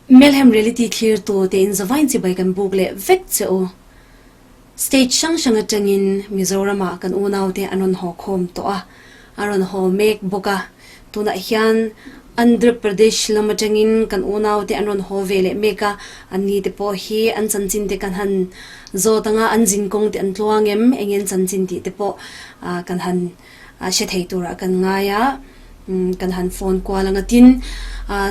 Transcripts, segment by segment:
Melhem Reality thlirtu te in zavain chibai kan buk leh vek che u. State hrang hrang atangin Mizoramah kan unaute an rawn haw khawm tawh a, a rawn haw mek bawk a. Tunah hian Andhra Pradesh lam atangin kan unaute an rawn haw ve leh mek a, anni te pawh hi an chanchin te kan han zawt anga an zinkawng te an tluang em, eng nge an chanchin tih te pawh kan han hre thei turah kan ngai a, kan han phone kual anga tin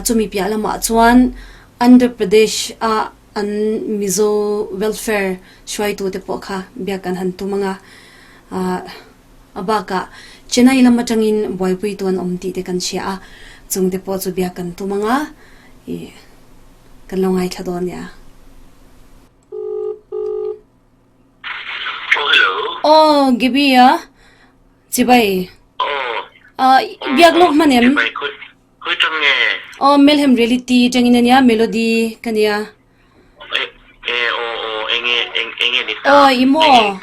chumi piah lamah chuan Andhra Pradesh a an Mizo welfare hruaitu te pawh kha biak kan han tum anga a bakah Chennai lam atangin buaipui tu an awm tih te kan hria a, chung te pawh chu biak kan tum anga ih kan lo ngaithla dawn nia. Oh hello. Aw Gaby a chibai. Aw. Biak lawk hman em? Chibai khawi khawi tang nge? Aw Melhem Reality tangin ania Melody ka nia. E aw aw enge enge ni ta? Aw i maw?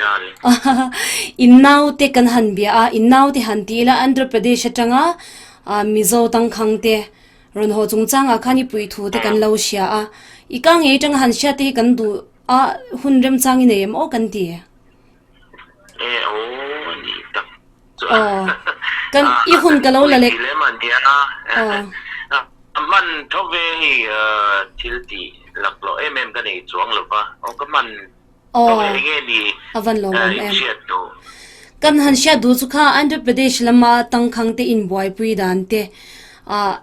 In naute kan han bia a, in naute han ti ila Andhra Pradesh atanga Mizo tangkhang te rawn haw chungchangah khan i puithu te kan lo hria a, i ka ngei atanga han hriat te hi kan duh A hun remchang i nei em aw kan ti. E aw ni tak chu. Aw kan i hun ka lo la lek. Lem an tia. A hman tho ve hei thil tih lak loh em em ka nei chuang lo va. Aw ka hman tho ve enge ni A van lawm awm em. Hriat duh. Kan han hriat duh chu kha Andhra Pradesh lama tangkhang te inbuaipui dan te ah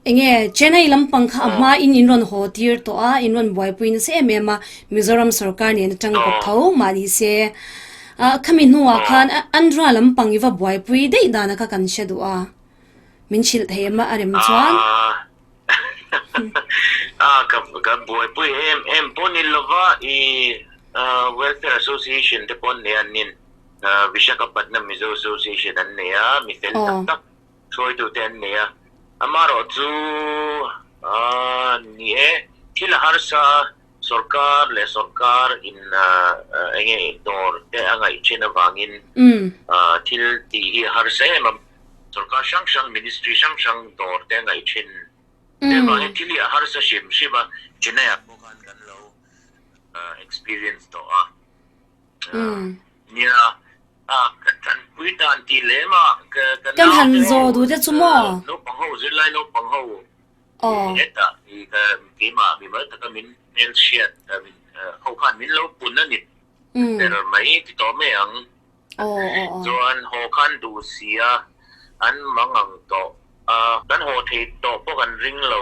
Enge Chennai lampang kha a hma in in rawn haw tir tawh a, in rawn buaipui nasa em em a, Mizoram sorkar nen atang kawp tho mah ni se. Ah khami hnuah khan Andhra lampang i va buaipui daih dana kha kan hre duh a, min hrilh thei em a a rem chuan. Ah ka ka buaipui em em pawh ni lova i Welfare Association te pawh an nei a an nin Vishakhapatnam Mizo Association an nei a, mi fel tak tak Hruaitute an nei a, amaherawh chu ni e, thil a harsa a, sorkar leh sorkar in eng nge dawr te a ngaih thin avangin thil tih hi a harsa em a, sorkar hrang hrang ministry hrang hrang dawr te a ngaih thin te avangin thil hi a harsa hrim hrim a, Chennai ah pawh khan kan lo experience tawh a, nia. A ka tanpui dan tih lem a ka ka Kan han naute ho zawh duh te chu maw? Naupang ho zirlai naupang ho hetah i ka keimah mimal taka min hmelhriat min ho khan min lo pun a ni ber mai ti tawh mai ang. Chuan haw khan duh si a an mang ang tawh a kan haw thei tawh pawh kan ring lo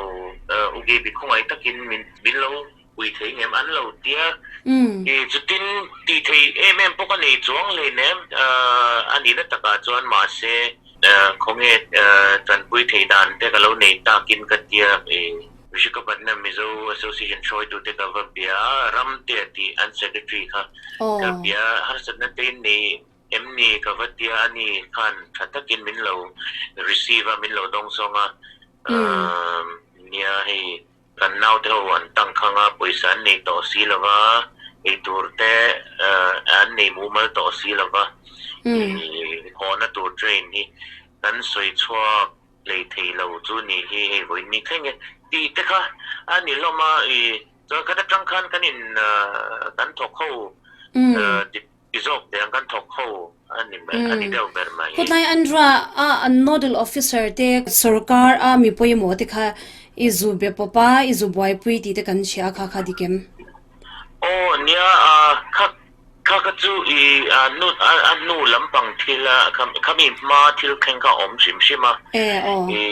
Ugebi khawngaih takin min min lo Pui thei ngem an lo tia. I chutin tih thei em em pawh ka nei chuang hleinem a nihna takah chuan mahse khawnge tanpui thei dan te ka lo nei takin ka tia i Vishakhapatnam Mizo Association hruaitute ka va bia a, Ramte tih an secretary kha ka bia a, harsatna te in nei em ni ka va tia a ni khan tha takin min lo receive a, min lo dawngsawng a, nia hei Kan naute ho an tangkhang a, pawisa an nei tawh si lo va, eitur te an nei mumal tawh si lo va, i hawhna tur train hi kan sawi chhuak lei thei lo chu ni hi hei vawiin ni thleng e tih te kha a ni hlawm a, i chuan khat atang khan kan in kan thawk ho Ti zawk teh ang kan thawk ho a ni mai, a ni deuh ber mai. Khawtlai Andhra a an nodal officer te sorkar a mi pawimawh te kha i zu be pawp a, i zu buaipui tih te kan hria a kha kha dik em? Aw nia a kha kha kha chu i a nu a nu lampang thil a kha khami hma thil thleng kha a awm hrim hrim a. E aw. I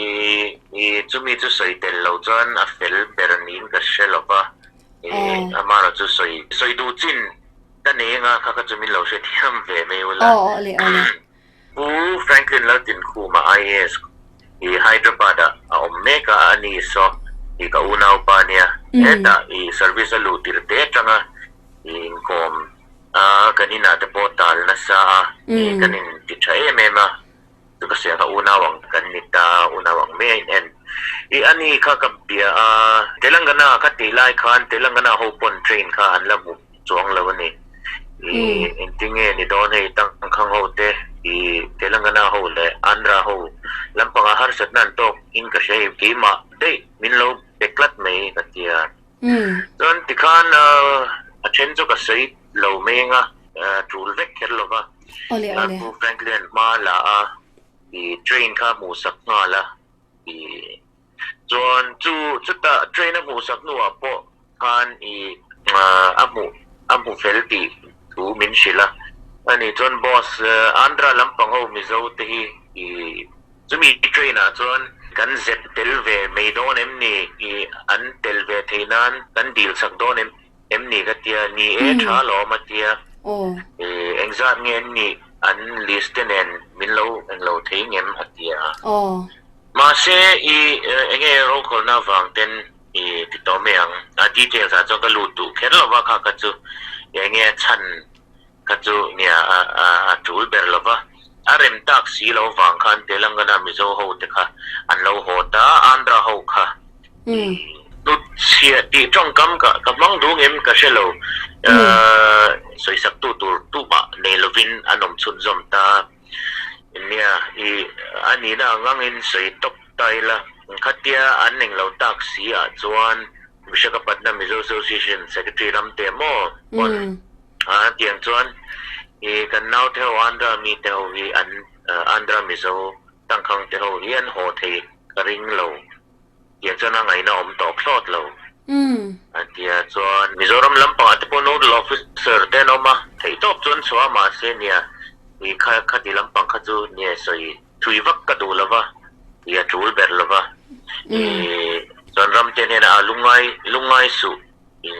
i chumi chu sawi tel lo chuan a fel ber niin ka hre lo va. I amaherawh chu sawi sawi duh chin Ka nei anga kha kha chu min lo hrethiam ve mai ula. Aw aw le aw le. Pu Franklin Laltinkhuma IAS i Hyderabad ah a awm mek a, a ni saw i ka unaupa nia. Hetah i service a luh tir te atanga i inkawm a, kan inah te pawh tal nasa a, i kan in ti tha em em a. Chu ka hria kha unau ang kan ni ta, unau ang mai a in en. I a ni kha ka bia a, Telangana ka tih lai khan Telangana ho pawn train kha an la hmu chuang lo a ni. I engtinge ni dawn hei tangkhang ho te i Telangana ho leh Andhra ho lampangah harsatna an tawk in ka hria hei keimah daih min lo. pe tlat mai ka ti a. Chuan tikhan a then chu ka sawi lo mai eng a, tul vek kher lo va. Pu Franklin hma la a, i train kha hmuhsak nghal a, i Chuan chu chutah train a hmuhsak hnuah pawh khan i a hmuh a hmu fel tih thu min hrilh a. Ani chuan boss Andhra lampang ho Mizo te hi i chumi train ah chuan kan zep tel ve mai dawn em ni i an tel ve thei nan kan dil chak dawn em em ni ka tia ni e tha alawm a tia i engzat nge an nih an list te nen min lo englo thei ngem a tia. Mahse i enge rokhawlna avang ten i ti tawh mai ang. A details ah chuan ka lut duh kher lo va kha kha chu enge a chhan kha chu nia a tul ber lo va. A rem tak si lo vang khan Telangana Mizo ho te kha an lo haw ta, Andhra ho kha i hnut chhiah tih tawngkam ka ka hmang duh ngem ka hre lo. Sawisak tu tur tumah nei lovin an awm chhunzawm ta. Nia, i a nihna ang angin sawi tawp ta ila, khatia an eng lo tak si ah chuan Visakhapatnam Mizo Association Secretary ram te maw pawn a tiang chuan i kan naute ho Andhra mi te ho hi an Andhra Mizo tangkhang te ho hi an haw thei ka ring lo. Tiang chuan a ngaihna awm tawh thlawt lo. A tia chuan Mizoram lampangah te pawh nodal officer te an awm a, theihtawp chuan chhuah a mahse nia i kha khati lampang kha chu nia sawi thui vak ka duh lova, i a tul ber lova, i chuan ramte hnenah a lungngai lungngai suh i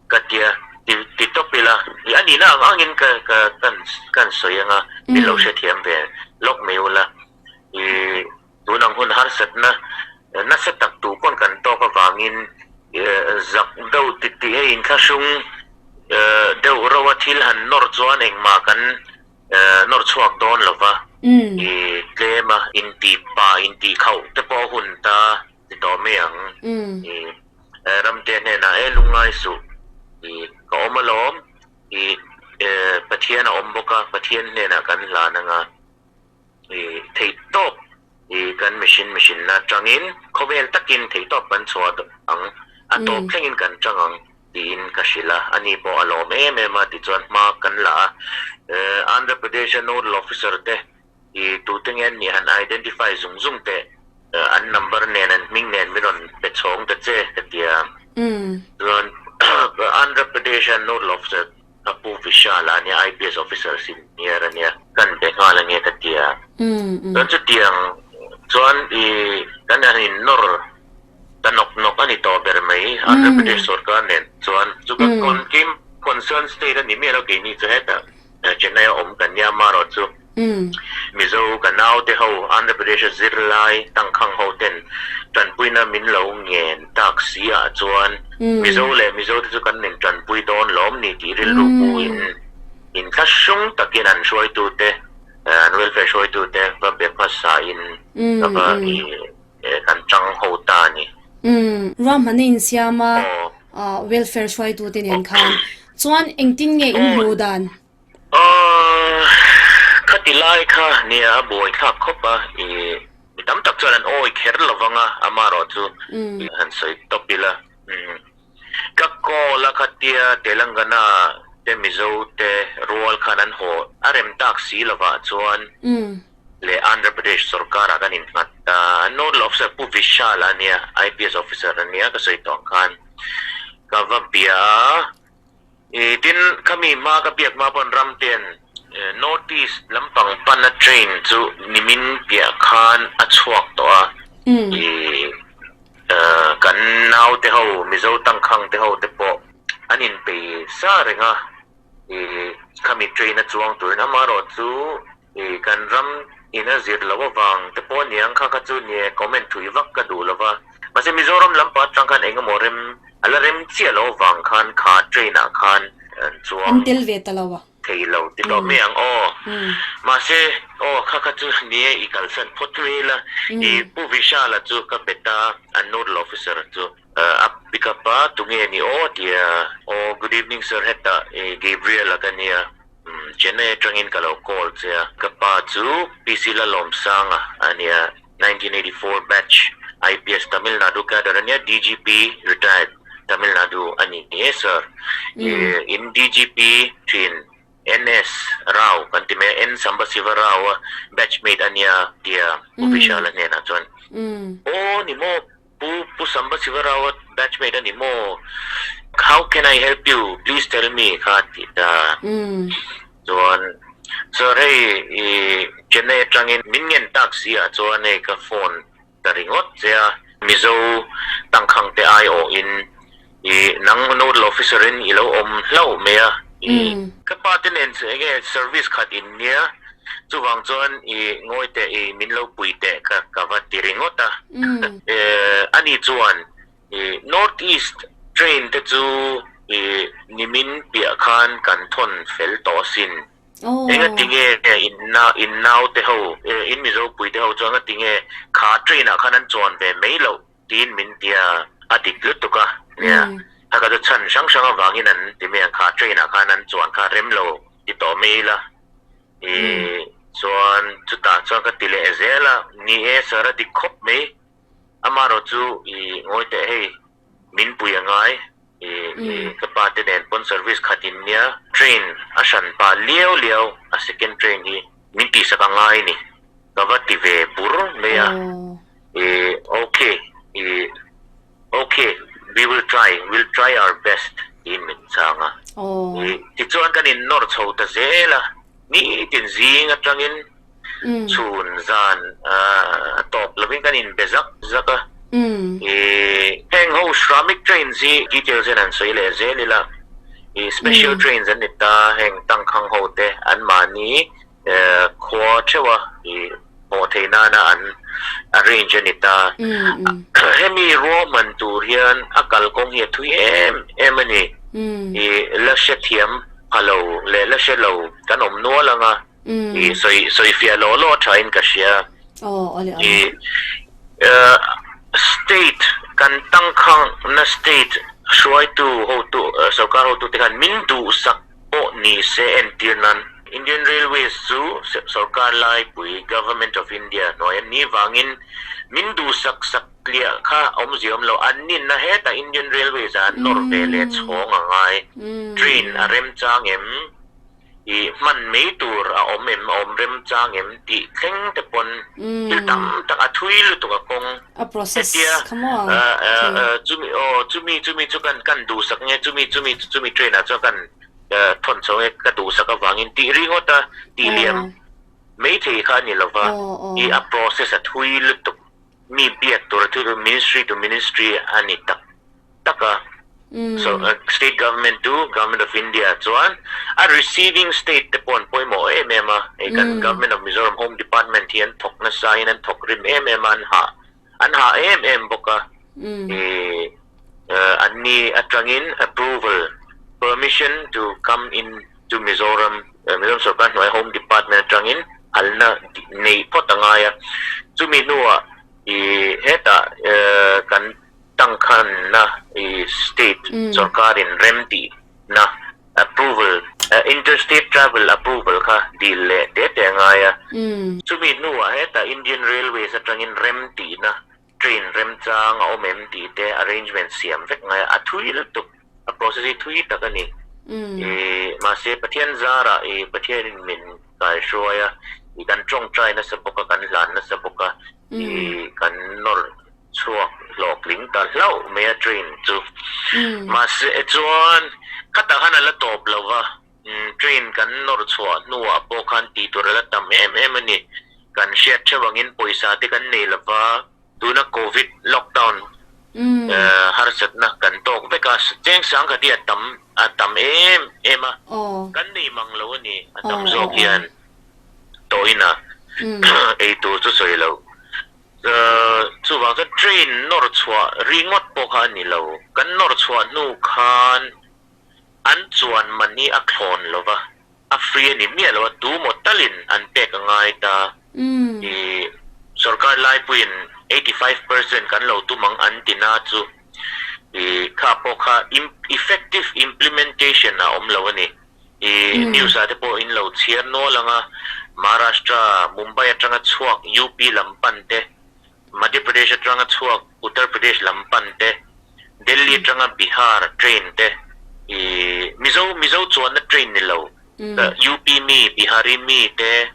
ka tia ti ti tawp ila, i a nihna ang angin ka ka kan sawi anga min lo hrethiam ve lawk mai ula i. Tun ang hun harsatna nasa tak tu pawn kan tawk avangin zak deuh ti tih hei inthlahrung deuh rauh a thil han nawr chuan engmah kan nawr chhuak dawn lo va, i tlem a intih pa intih khauh te pawh a hun ta ti tawh mai ang. I Ramte hnenah e lungngai suh i ka awm alawm i Pathian a awm bawk a, Pathian hnenah kan hlan anga. I theihtawp i kan mihrin mihrinna atangin khawvel takin theihtawp kan chhuah ang, a tawp thlengin kan tang ang tiin ka hrilh a, ani pawh a lawm em em a, tichuan hma kan la a, Andhra Pradesh-a nodal officer te i tute nge an nih han identify zung zung teh, an number nen an hming nen min rawn pe chhawng ta che ka ti a, chuan Andhra Pradesh-a nodal officer Ka pu Vishal a nia, IPS officer senior a nia, kan be nghal ange ka ti a. Chuan chutiang chuan i kan han in nawr ta nawk nawk a ni tawh ber mai, Andhra Pradesh sorkar nen chuan. Chu ka kim concern state a ni miah lo keini chu hetah Chennai a awm kan nia amaherawh chu. Mizo ka naute ho Andhra Pradesh a zirlai tangkhang ho ten tanpuina min lo ngen tak si ah chuan Mizo leh Mizo te chu kan min tanpui dawn lawm ni tih rilru pu in inthlahrung takin an hruaitu te an welfare hruaitu te va be hmasa in ka va i kan tang ho ta a ni. Ruahmanna insiam a welfare hruaitu te nen khan chuan engtin nge in hmuh dan? Aww, khati lai kha nia a buai thlak khawp a, i mi tam tak chuan an awi kher lo vang a, amaherawh chu i han sawi tawp ila. Ka call a khatia Telangana te Mizo te rual khan an haw a rem tak si lovah chuan leh Andhra Pradesh sorkar ah kan innghat ta, nodal officer Pu Vishal a nia, IPS officer a nia ka sawi tawh ang khan ka va bia a. I tin, khami hma ka biak hma pawn Ramte'n North East lampang pana train chu nimin piah khan a chhuak tawh a. I kan naute ho, Mizo tangkhang te ho te pawh an inpei sa reng a, i khami train a chuang turin amaherawh chu I kan ram in a zir loh avang te pawh aniang kha kha chu nie comment thui vak ka duh lova. Mahse Mizoram lampa atang khan eng emaw rem a la rem chiah loh avang khan kha train ah khan an chuang An tel ve ta lo a. thei lo ti tawh mai ang aw. Mahse aw kha kha chu nie i kalsan phawt mai ila. I Pu Vishala chu ka bet a, an nodal officer chu a pick up a, tunge ni aw tia aw good evening sir hetah Gabriel a ka nia. Chennai atangin ka lo call che a, ka pa chu PC Lalawmsanga a nia, 1984 batch. IPS Tamil Nadu cadre a nia, DGP retired Tamil Nadu a ni e sir. In DGP thin NS Rao kan ti mai a, N Sambasiva Rao a batchmate a nia tia Pu Vishala hnenah chuan, Aw ni maw, Pu Pu Sambasiva Rao a batchmate a ni maw? How can I help you? Please tell me kha a ti ta. Chuan, Sir hei i Chennai atangin min ngen tak si ah chuan hei ka phone ta ringawt che a, Mizo tangkhang te aiawhin i nang nodal officer in i lo awm hlauh mai a, i ka pa te nen enge service khat in nia, chuvang chuan i ngawi teh i min lo pui teh ka ka va ti ringawt a, ani chuan i North East train te chu i nimin piah khan kan thawn fel tawh asin. Engati nge in nau te ho, in Mizo pui te ho chuan engati nge kha train ah khan an chuan ve mai loh tiin min ti a, a dik lutuk a nia. Kha kha chu chhan hrang hrang avangin an ti mai ang, kha train ah khan an chuan kha rem lo ti tawh mai ila. I chuan chutah chuan ka ti leh zel a, ni e sir a dik khawp mai, amaherawh chu i ngawi teh hei min pui a ngai. I ka pa te nen pawn service khat in nia train a hran pah liau liau a second train hi min tihsak a ngai ni ka va ti ve bur mai a i ok i ok we will try will try our best tiin min chang a i tichuan kan in nawr chho ta zel a nitin zing atangin Chhun zan a tawp lovin kan inbe zak zak a. I heng ho Shramik trains hi details hian an sawi leh zel ila. I special trains an ni ta, heng tangkhang ho te anmahni khua theuha i hmuh theih nana an arrange a ni ta. Hemi ruahman tur hian a kalkawng hi a thui em em a ni. I la hrethiam pha lo leh la hre lo kan awm nual ang a. I sawi sawi fiah law law tha in ka hria. I state kan tangkhang na state hruaitu hotu sorkar hotu te khan min duhsak pawh ni se entir nan Indian Railways chu sorkar laipui Government of India hnuai a ni vangin min duhsak sak tliah kha awmzia awm lo an ninna hetah Indian Railways ah an nawr ve leh chhawng a ngai train a remchang em? I hman mai tur a awm em, a awm remchang em tih thleng te pawn thil tam tak a thui lutuk a kawng. A process Hetia kha maw? chumi aw chumi chumi chu kan kan duhsak nge chumi chumi chumi train ah chuan kan thawn chho nge ka duhsak avangin tih ringawt a tih liam mai thei kha a ni lova i a process a thui lutuk mi biak tur a thui lutuk ministry to ministry a ni tak. tak a, so state government chu government of India chuan a receiving state te pawh an pawimawh em em a, hei kan government of Mizoram home department hi an thawk nasa in an thawk rim em em a, an hah an hah em em bawk a, ih an ni atangin approval permission to come in to Mizoram Mizoram sorkar hnuai home department atangin phalna neih phawt a ngai a, chumi hnuah ih hetah kan Tangkhanna i state sorkarin remtihna, approval, interstate travel approval kha dil leh te te a ngai a. Chumi hnuah hetah Indian Railways atangin remtihna, train remchang a awm em tih te arrangement siam vek ngai a, a thui lutuk, a process hi thui tak a ni. I mahse Pathian zarah i Pathianin min kaihruai a, i kan tawngtai nasa bawk a, kan hlan nasa bawk a, i kan nawr chhuak hlawhtling ta hlauh mai a train chu. Mahse chuan khatah khan a la tawp lo va, train kan nawr chhuah hnuah pawh khan tih tur a la tam em em a ni. Kan hriat theuh angin pawisa te kan nei lo va, tuna covid lockdown harsatna kan tawk vek a, cheng sangkhat hi a tam a tam em em a, kan nei mang lo a ni a tam zawk hian tawhina ei tur chu sawi lo. Chuvang chuan train nawr chhuah ringawt pawh kha a ni lo. Kan nawr chhuah hnu khan an chuan man hi a thlawn lo va, a free a ni miah lo a, tu maw talin an pek a ngai ta. I sorkar laipuiin 85% kan lo tum ang an ti na chu i kha pawh kha effective implementation a awm lo a ni. I news ah te pawh in lo chhiar nual ang a, Maharashtra, Mumbai atanga chhuak UP lam pan te, Madhya Pradesh atanga chhuak Uttar Pradesh lam pan te, Delhi atanga Bihar train te, ih Mizo Mizo chuanna train ni lo, UP mi, Bihari mi te,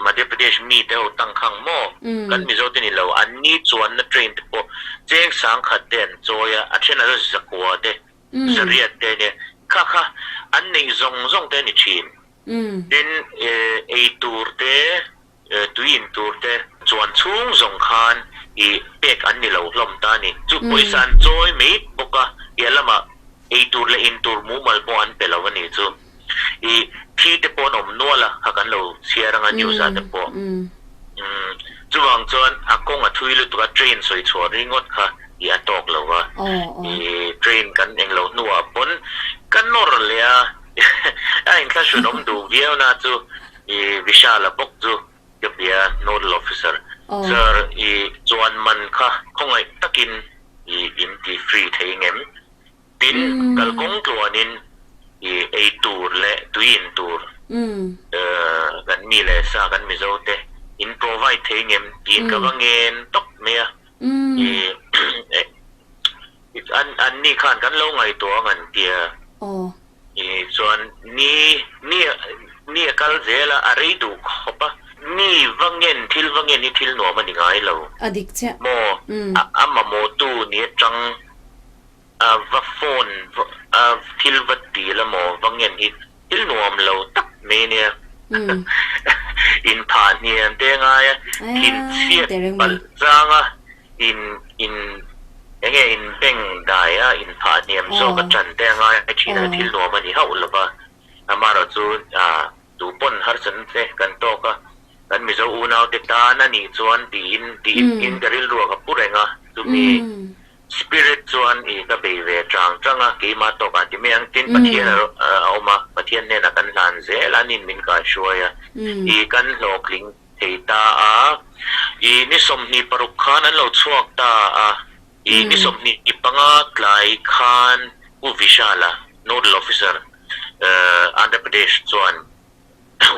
Madhya Pradesh mi te ho tangkhang maw? Kan Mizo te ni lo, an ni chuanna train te pawh cheng sangkhat te an chawi a, a then a zakua te, zariat te ania, kha kha an neih zawng zawng te a ni thin. Tin, ei tur te, tui in tur te chuan chhung zawng khan i pek an ni lo hlawm ta a ni. Chu pawisa an chawi mai bawk a, piah lamah ei tur leh in tur mumal pawh an pe lo a ni chu. I thi te pawh an awm nual a, kha kan lo chhiar anga news ah te pawh. Chuvang chuan a kawng a thui lutuk a, train sawi chhuah ringawt kha i a tawk lo va. I train kan eng lo hnuah pawn ka nawr leh a, a inthlahrun awm duh viau na chu i Vishala bawk chu ka bia nodal officer sir i chuan man kha khawngaih takin i in ti free thei ngem? Tin, kalkawng tluanin i ei tur leh tui in tur kan mi leh sa kan Mizo te in provide thei ngem tiin ka va ngen tawp mai a. I an ni khan kan lo ngaihtuah ang an tia. I chuan ni ni ni a kal zel a, a rei duh khawp a. Mi va ngen thil va ngen hi thil nuam a ni ngai lo. A dik chiah. Maw a mamawhtu ni atang A va phone a thil va dil a maw va ngen hi thil nuam lo tak mai ania. In phah hniam te ngai a, thin chhiat palh chang a, in in enge in beng dai a, in phah hniam zawk a tan te ngai thin a, thil nuam a ni hauh lo va. Amaherawh chu tu pawn harsatna te kan tawk a, kan Mizo unau te tan a nih chuan tiin tiin ka rilru a ka pu reng a, chumi Spirit chuan i ka bei ve chang chang a, keimah tawkah ti mai ang, tin Pathian a awm a, Pathian hnenah kan hlan zel a, ani'n min kaihruai a, i kan hlawhtling thei ta a, i ni 26 khan an lo chhuak ta a, i ni 25 tlai khan Pu Vishala, Nodal Officer, Andhra Pradesh chuan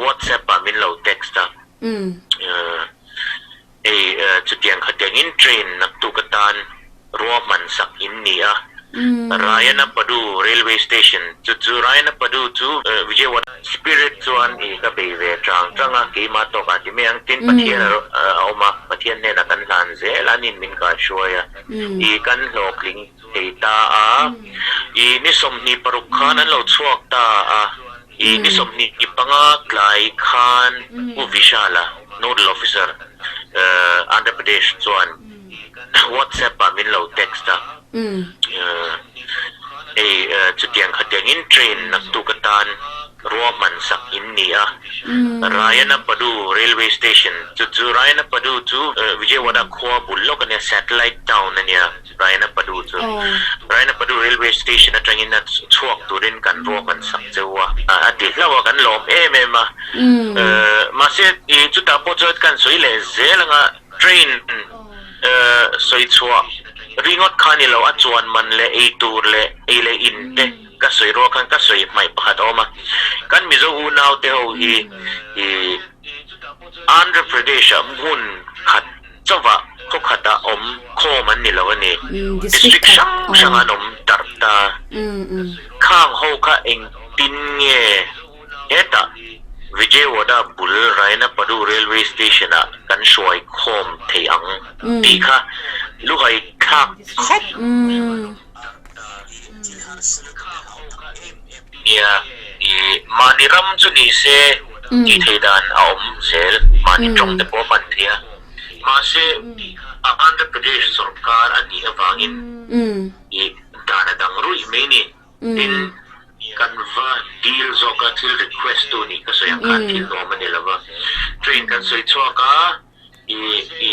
WhatsApp ah min lo text a, hei chutiang khatiangin train naktuk atan ruahman sak in ni a, Rayanapadu railway station chu chu Rayanapadu chu Vijayawada spirit chuan i ka bei ve chang chang a, keimah tawkah ti mai ang, tin Pathian a awm a, Pathian hnenah kan hlan zel a, ani'n min kaihruai a, i kan hlawhtling thei ta a, i ni 26 khan an lo chhuak ta a. I ni 25 tlai khan Pu Vishala, Nodal Officer, Andhra Pradesh chuan WhatsApp ah min lo text a, hei chutiang khatiangin train naktuk atan ruahman sak in ni a, Rayanapadu Railway Station chu chu Rayanapadu chu Vijayawada khua bul lawk a nia, satellite town a nia. Rayanapadu chu Rayanapadu Railway Station atangin a chhuak turin kan ruak an sak cheu a, a ti hlauh a, kan lawm em em a. Mahse chutah pawh chuan kan sawi leh zel anga train sawi chhuah ringawt kha ni lo, a chuan man leh ei tur leh ei leh in te ka sawi ruak khan ka sawi hmaih pakhat a awm a. Kan Mizo unau te ho hi Andhra Pradesh-ah hmun khat Chauhah khaw khatah awm khawm an ni lo a ni. District hrang hrang an awm darh ta. Khang ho kha engtin nge hetah Vijayawada bul Rayanapadu Railway Station ah kan hruai khawm thei ang tih kha luhai thlak khawp. Nia, i mahni ram chu ni se tih theih dan a awm zel, mahni tawng te pawh a hman thei a. Mahse, Andhra Pradesh sawrkar a nih avangin i dan a dang ruih mai ni. Tin, kan va deal zawk a, thil request tu nih ka sawi ang khan thil nuam a ni lo va. Train kan sawi chhuak a, i i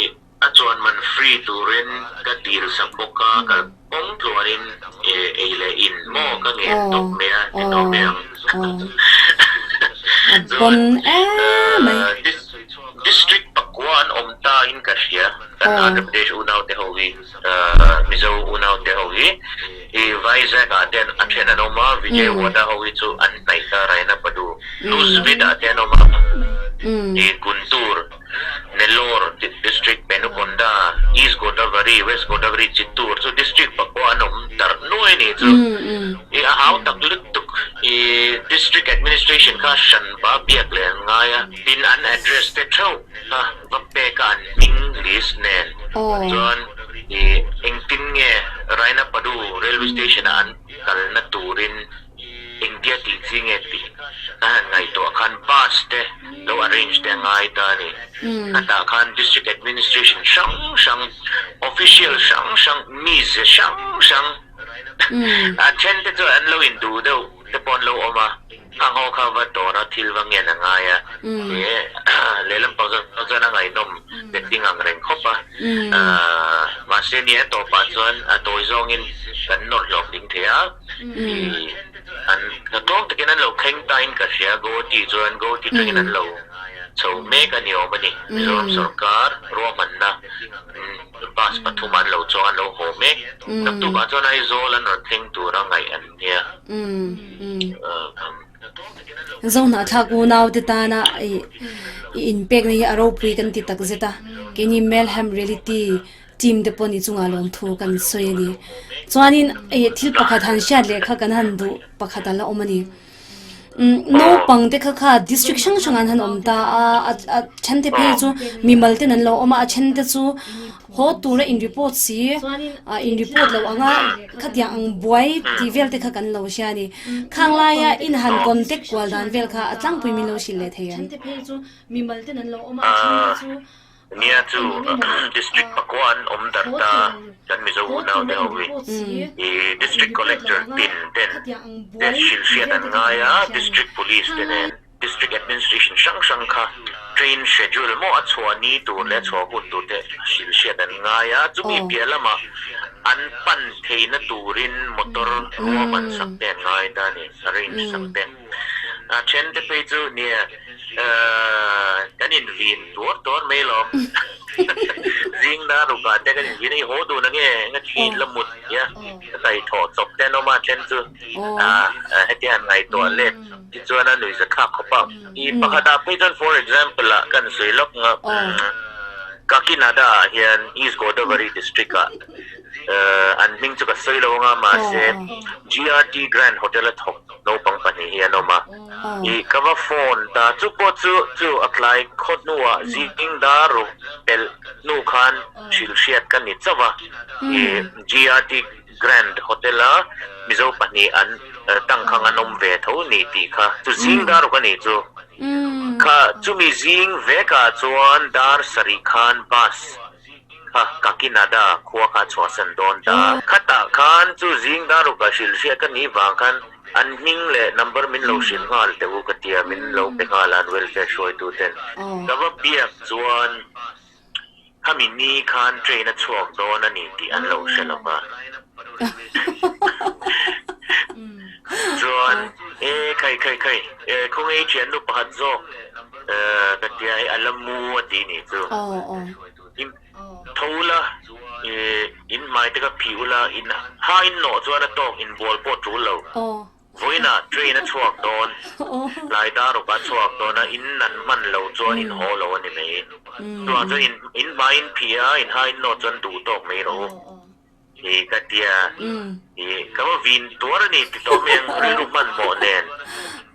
A chuan man free turin ka dil sak bawk a, kal kawng tluanin ei leh in maw ka ngen tawp mai a, ti tawp mai ang. Chuan District pakua an awm ta in ka hria, kan Andhra Pradesh unau te ho hi, Mizo unau te ho hi, i Vizag ah te a then an awm a, Vijayawada ho hi chu an hnaih ta Rayanapadu, Nuzvid ah te an awm a, i Guntur. Nellore District, Penukonda. Godavari, West Godavari, Chittoor chu district pakua an awm darh nuai a nih chu. I a hau tak lutuk i district administration kha hran pa biak leh an ngai a, tin an address te theuh kha va pek a an hming list nen chuan i engtin nge Rainapadu railway station ah an kalna turin Engtia tih chi nge tih ka han ngaihtuah khan bus te lo arrange te a ngai ta a ni. Khatah khan district administration hrang hrang, official hrang hrang, mize hrang hrang a then te chuan an lo induh deuh te pawh an lo awm a, khang ho kha va dawr a thil va ngen a ngai a, lehlam pang chuan a ngaihnawm letling ang reng khawp a. Mahse ni a tawpah chuan a tawi zawngin kan nawr hlawk ding thei a. An hnatawng takin an lo thleng ta in ka hria, Guwahati chuan Guwahati tangin an lo chho mek a ni awm a ni. Mizoram sawrkar ruahmanna bus pathumah an lo chuang an lo haw mek. Naktukah chuan Aizawl an rawn thleng tura ngaih an nia. Zohnahthlak unaute tana i inpekna hi a ropui kan ti takzet a, keini Melhem Reality team te pawh ni chungah lawmthu kan sawi a ni. Chuanin ih thil pakhat han hriat leh kha kan han duh pakhat a la awm a ni. Umm naupang te kha kha district hrang hrang an han awm ta a, a then te phei chu mimal ten an lo awm a, a then te chu haw tura in report si ah in report loh anga khatiang ang buai tih vel te kha kan lo hria a ni. Khang laia in han contact kual dan vel kha a tlangpui min lo hrilh leh thei ang. Nia chu District pakua an awm darh ta kan Mizo unau te ho hi i District Collector tin ten te hrilh hriat an ngai a, District Police te nen District Administration hrang hrang kha train schedule maw a chhuah ni tur leh a chhuah hun tur te hrilh hriat an ngai a, chumi piah lamah an pan theihna turin motor ruahman sak te an ngai ta a ni, arrange sak te. A then te phei chu nia kan invin tuar tuar mai lawm. Zing dar rukah te kan invin a, i haw dun ange enga thin la mut nia ka kaihthawh chawp te an awm a, then chu hetiang han ngaihtuah let hi chuan a nuihza thlak khawp a. I pakhatah phei chuan for example ah kan sawi lawk nga Kakinada ah hian East Godavari district ah an hming chu ka sawi lo anga mahse GRT Grand Hotel a thawk Naupang pahnih hi an awm a, i ka va phone ta. Chu pawh chu chu a tlai khaw hnuah zing dar ruk pelh hnu khan hrilh hriat ka ni chauh a. I GRT Grand Hotel a Mizo pahnih an tangkhang an awm ve tho ni tih kha chu zing dar ruk a nih chu. Kha chumi zing vekah chuan dar sarih khan bus Kha Kakinada khua kha a chhuahsan dawn ta. Khatah khan chu zing daruk a hrilh hriat ka nih vang khan an hming leh number min lo hrilh nghal teh u ka tia min lo pe nghal a an welfare hruaitu ten. Ka va biak chuan khami ni khan train a chhuak dawn a ni tih an lo hre lo va. Chuan e khai khai khai e khawnge i thiannu pakhat zawk ka tia hei a la mu a ti nih chu. In tho ula, in hmai te kha phih ula, in ha in nawh chuan a tawk inbual pawh tul lo. Vawiinah train a chhuak dawn, tlai dar ruk a chhuak dawn a, in nan hman lo chuan in haw lo a ni mai. Chuvang chuan in hmai in phih a, in ha in nawh chuan duh tawk mai rawh u. Hi ka tia, hi ka va vin tuar a ni ti tawh mai ang rilru hmanhmawh nen.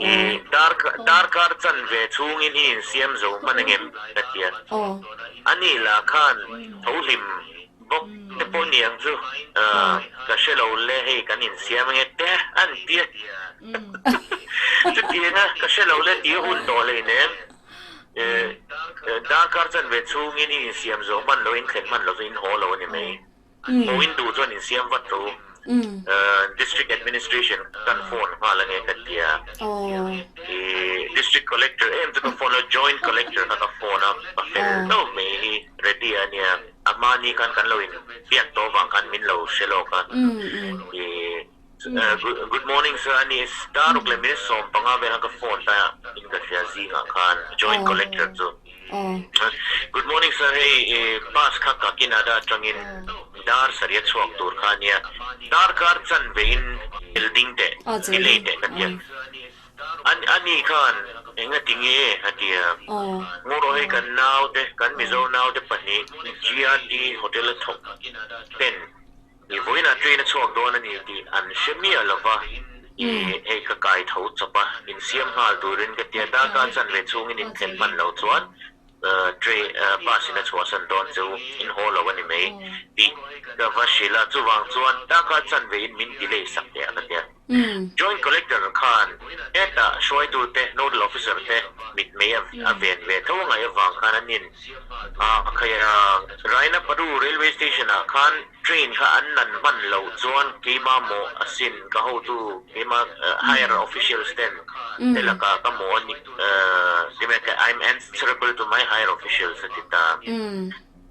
Hi dar darkar chan ve chhungin i insiam zo hman ang em? Ka tia. A nih lah khan tho hlim bawk te pawh ni ang chu, ka hre lo le hei kan insiam ange te an tia. Chutianga ka hre lo le tih a hun tawh hleinem. Darkar chan ve chhungin i insiam zo hman lo, inthlen hman lo chu in haw lo a ni mai. Haw in duh chuan insiam vat rawh u. District Administration kan phone nghal ange ka tia. District Collector em chu ka phone lo, Joint Collector kha ka phone a, ka fel deuh mai hi ready a nia. A hmani khan kan lo inbiak tawh avang khan min lo hre lawk a. Good morning sir, ani daruk leh minute 15 vel khan ka phone ta in ka hria zingah khan joint collector chu. Good morning sir, hei bus kha Kakinada atangin dar sarih a chhuak tur kha ania, darkar chanve in building teh delay teh ka tia. Ani khan engati nge a ti a? Ngawrawh hei kan naute, kan Mizo naute pahnih GRT Hotel a thawk ten i vawiinah train a chhuak dawn a ni tih an hre miah lo va, i hei ka kai tho chawp a, insiam nghal turin ka ti a, darkar chanve chhungin inthlen hman lo chuan Train bus in a chhuahsan dawn chu in haw lo a ni mai tih ka va hrilh a, chuvang chuan darkar chanve in min delay sak teh a ka ti a. Joint Collector khan hetah hruaitute, Nodal Officer te mitmei a ven ve tho angaih avang khan an in a khai a. Rainapadu Railway Station ah khan Train kha an nan hman loh chuan keima mawh asin ka hotu keima higher officials ten te lakah ka mawh a ni timeka I'm answerable to my higher officials a ti ta.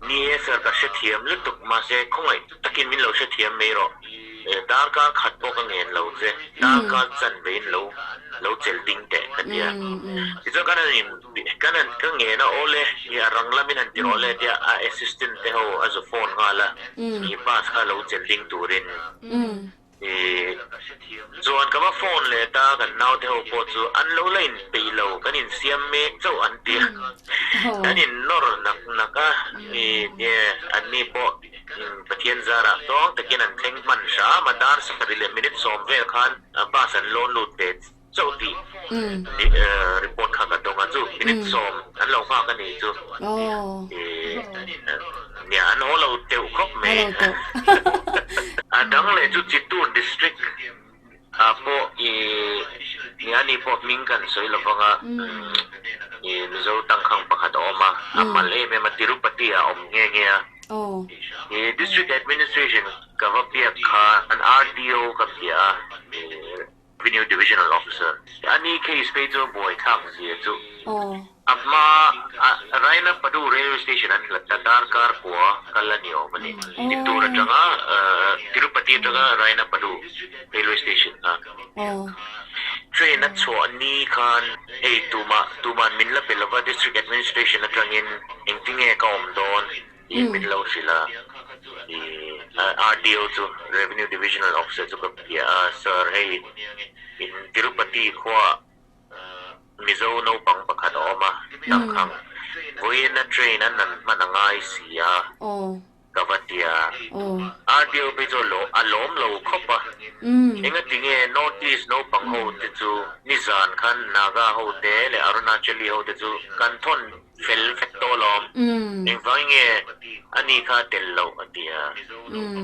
Ni e sir ka hrethiam lutuk mahse khawngaih takin min lo hrethiam mai rawh darkar khat pawh ka ngen lo che darkar chanve in lo lo chelh ding teh ka ti a. Tichuan kan han in Kan han ka ngen a awle i a rang lamin han ti rawh le tia a assistant te ho a zu phone nghal a i bus kha lo chelh ding turin i chuan ka va phone leh ta kan naute ho pawh chu an lo la in peih lo kan insiam mek chauh an ti a kan in nawr nak nak a i nie an ni pawh Pathian zarah tawng takin an thleng hman hram a dar sarih leh minute sawm vel khan bus an lawn lut ve Chauh tih report kha ka dawng a, chu minute sawm an lo nghak a nih chu. Nia an haw lo teuh khawp mai. A dang leh chu Chittur district ah pawh i nia ni pawh hming kan sawi lo vang a, i Mizo tangkhang pakhat a awm a, a mal em em a, Tirupati ah a awm nghe nghe a. I district administration ka va biak kha an RDO ka bia a, Revenue Divisional Officer, A ni case phei chu buaithlak zia chu a hma a Rainapadu Railway Station an hlat a, darkar kua kal a ni awm a ni. Chittur atanga Tirupati atanga Rainapadu Railway Station kha train a chhuah ni khan hei tumah tuman min la pe lova District Administration atangin engtinge ka awm dawn Tih min lo hrilh a, i RDO chu Revenue Divisional Officer chu ka bia a, Sir hei in Tirupati khua Mizo naupang pakhat a awm a, tangkhang vawiina train a nan hman a ngai si a, ka va ti a, RDO phei chu a lawm lo khawp a, engati nge North East naupang ho te chu nizan khan Naga ho te leh Arunachali ho te chu kan thawn Fel vek tawh lawm. Engvangin nge a ni kha tel loh a ti a.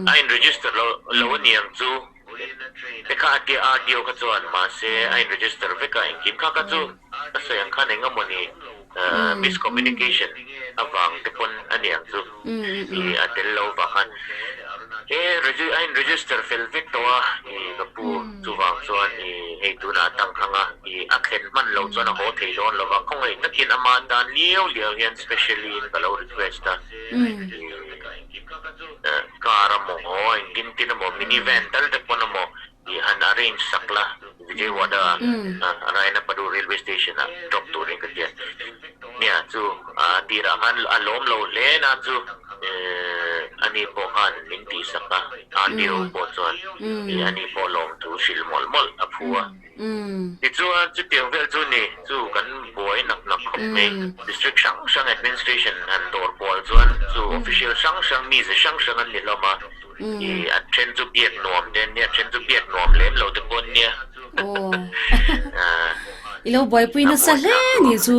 A in register lo lo a niang chu te kha a tia RDO kha chuan mahse a in register vek a engkim kha kha chu ka sawi ang khan eng emaw ni miscommunication avang te pawn a niang chu i a tel lo vang khan he a in register fel vek tawh a i ka pu chuvang chuan i hei tunah a tangkhang a. I a thlen hman lo chuan a haw thei dawn lo va, khawngaih takin ama tan liau liau hian specially in ka lo request a, i car amaw engtin tin amaw mini van tal te pawn amaw i han arrange sak la Vijayawada a Rainapadu railway station ah drop turin ka tia. Nia chu a tirah khan a lawm lo hle na chu ani pawh khan min tihsak a, RDO pawh chuan i ani pawh lawmthu hrilh mawlh mawlh a phu a. Tichuan, chutiang vel chu ni chu kan buai nak nak khawp mai. District hrang hrang administration han dawr kual chuan chu official hrang hrang mize hrang hrang an ni hlawm a, ih a then chu biak nuam te an nia, a then chu biak nuam lem lo te pawh an nia. I lo buaipui nasa hle ni chu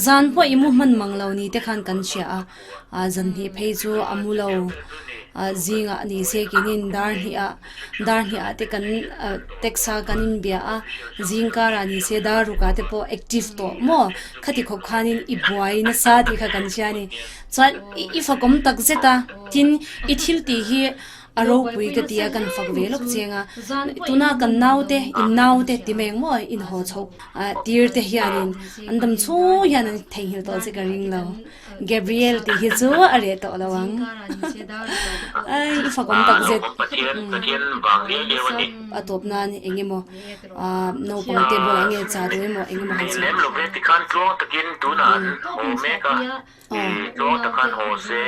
zan pawh i mu hman mang lo ni te khan kan hria a. A zan hnih phei chu a mu lo a zingah ni se kinin dar hnih ah dar hnih ah te kan text a kan inbia a zing karah ni se dar ruk ah te pawh active tawh maw khati khawp khanin i buai nasa tih kha kan hria a ni chuan i fakawm tak zet a tin i thil tih hi A ropui ka ti a, kan fak ve lawk cheng a. Tuna kan naute, in naute ti mai ang maw, in haw chho tir te hianin an dam chhung hian an theihnghilh tawh che ka ring lo. Gabriel tih hi chu a reh tawh lo ang. Ai, i fak awm tak zet. A tawp nan eng emaw naupang te bulah nge cha duh emaw eng emaw han sawi. Lem lo ve tikhan tluang takin tunah an haw mek a. I tluang tak khan haw se,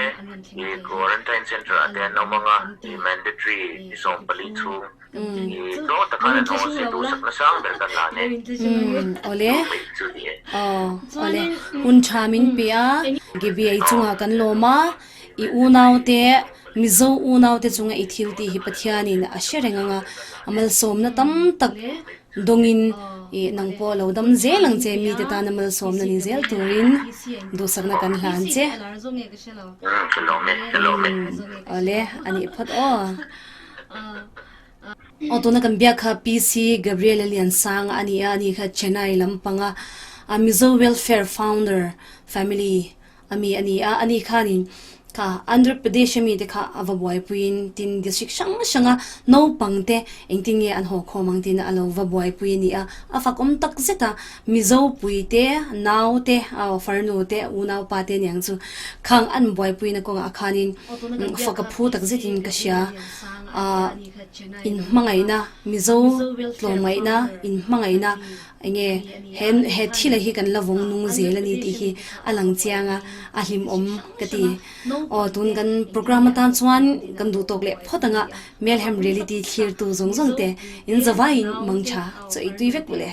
i quarantine centre ah te an awm ang a, i mandatory ni 14 chhung. Tluang tak khan an haw se duhsakna sang ber kan la ne. Awle. Aw, awle. Hun tha min pe a, Gibeah chungah kan lawm a, i unaute, Mizo unaute chunga i thil tih hi Pathianin a hre reng ang a, a malsawmna tam tak dawngin i nang pawh lo dam zel ang che, mite tana malsawmna ni zel turin duhsakna kan hlan che. Awle, a nih phawt aw. Aw tuna kan biak kha PC Gabriel-a Liansanga a ni a, ani kha Chennai lampanga a Mizo Welfare Founder family a mi a ni a, ani khanin kha Andhra Pradesh a mite kha a va buaipuiin tin district hrang hranga naupang te engtin nge an haw khawm ang tiin a lo va buaipui a ni a, a fakawm tak zet a, Mizo pui te, nau te, farnu te, unaupa te aniang chu khang an buaipuina kawngah khanin fak a phu tak zetin ka hria. Ahh inhmangaihna, Mizo tlawmngaihna, inhmangaihna enge he he thila hi kan la vawng nung zel a ni tih hi a lang chiang a, a hlimawm ka ti. Aw tun kan programme atan chuan kan duh tawk leh phawt anga Melhem Reality thlirtu zawng zawng te in zavaiin mangtha chaw ei tui vek u le.